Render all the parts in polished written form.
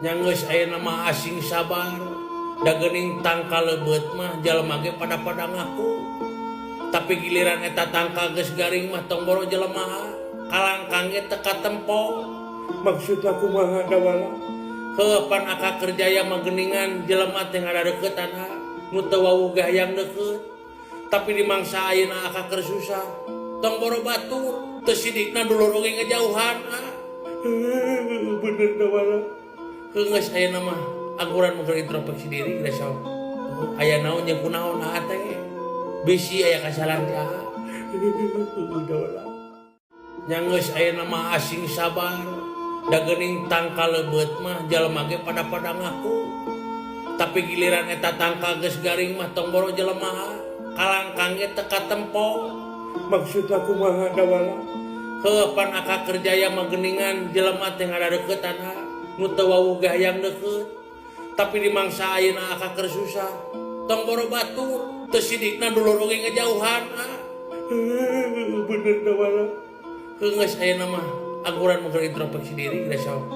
Nya geus ayeuna mah asing sabar. Da geuning tangkal leubeut mah jalma ge pada-pada ngaku. Tapi giliran eta tangkal geus garing mah tong boro jelema, kalangkang ge teu katempo. Maksudna kumaha, Dawala? Heuh, pan Aka Kerjaya mah geuningan jelema teh ngadadeukeutan, nu teu wawuh ge hayang deukeut. Tapi di mangsa ayeuna Aka keur susah. Tong boro batur, teu sidikna dulur oge ngejauhan. Bener, Dawala. Heuh, geus ayeuna mah angguran mah introspeksi diri geus sok. Aya naon jeung kunaon aa teh? Bisi aya kasalahan ti aa. Dawala. Nya geus ayeuna mah asing sabar. Da geuning tangkal leubeut mah jalma ge pada-pada ngaku. Tapi giliran eta tangkal geus garing mah tong boro jelema, kalangkang ge teu katempo. Maksudna kumaha, Dawala? Heuh, pan Aka Kerjaya mah geuningan jelema teh ngadadeukeutan, nu teu wawuh ge hayang deukeut. Tapi di mangsa ayeuna Aka keur susah. Tong boro batur, teu sidikna dulur oge ngejauhan. Bener, Dawala. Heuh, geus ayeuna mah angguran mah introspeksi diri geus sok.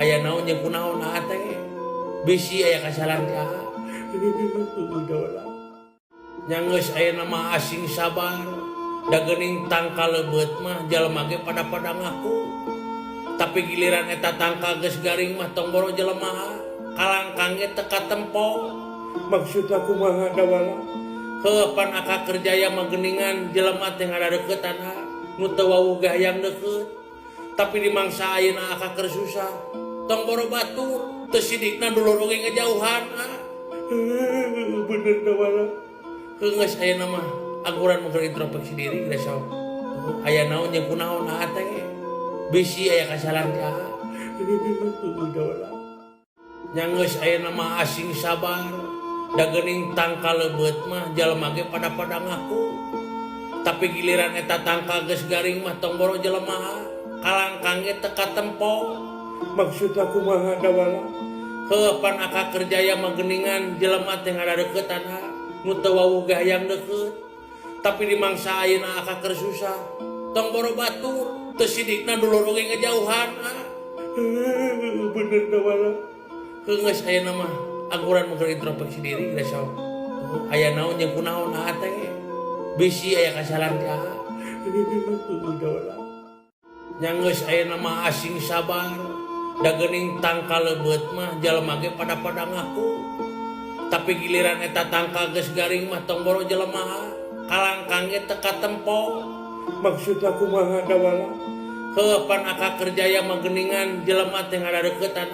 Aya naon jeung kunaon aa teh? Bisi aya kasalahan ti aa. Dawala. Nya geus ayeuna mah asing sabar. Da geuning tangkal leubeut mah jalma ge pada-pada ngaku. Tapi giliran eta tangkal geus garing mah tong boro jelema, kalangkang ge teu katempo. Maksudna kumaha, Dawala? Heuh, pan Aka Kerjaya mah geuningan jelema teh ngadadeukeutan, nu teu wawuh ge hayang deukeut. Tapi di mangsa ayeuna Aka keur susah. Tong boro batur, teu sidikna dulur oge ngejauhan. Bener, Dawala. Heuh, geus ayeuna mah angguran mah introspeksi diri geus sok. Aya naon jeung kunaon aa teh? Bisi aya kasalahan ti aa. Dawala. Nya geus ayeuna mah asing sabar. Da geuning tangkal leubeut mah jalma ge pada-pada ngaku. Tapi giliran eta tangkal geus garing mah tong boro jelema, kalangkang ge teu katempo. Maksudna kumaha, Dawala? Heuh, pan Aka Kerjaya mah geuningan jelema teh ngadadeukeutan, nu teu wawuh ge hayang deukeut. Tapi di mangsa ayeuna Aka keur susah. Tong boro batur, teu sidikna dulur oge ngejauhan. Bener, Dawala. Heuh, geus ayeuna mah angguran mah introspeksi diri geus sok. Aya naon jeung kunaon aa teh? Bisi aya kasalahan ti aa. Dawala. Nya geus ayeuna mah asing sabar. Da geuning tangkal leubeut mah jalma ge pada-pada ngaku. Tapi giliran eta tangkal geus garing mah tong boro jelema, kalangkang ge teu katempo. Maksudna kumaha, Dawala? Heuh, pan Aka Kerjaya mah geuningan jelema teh ngadadeukeutan.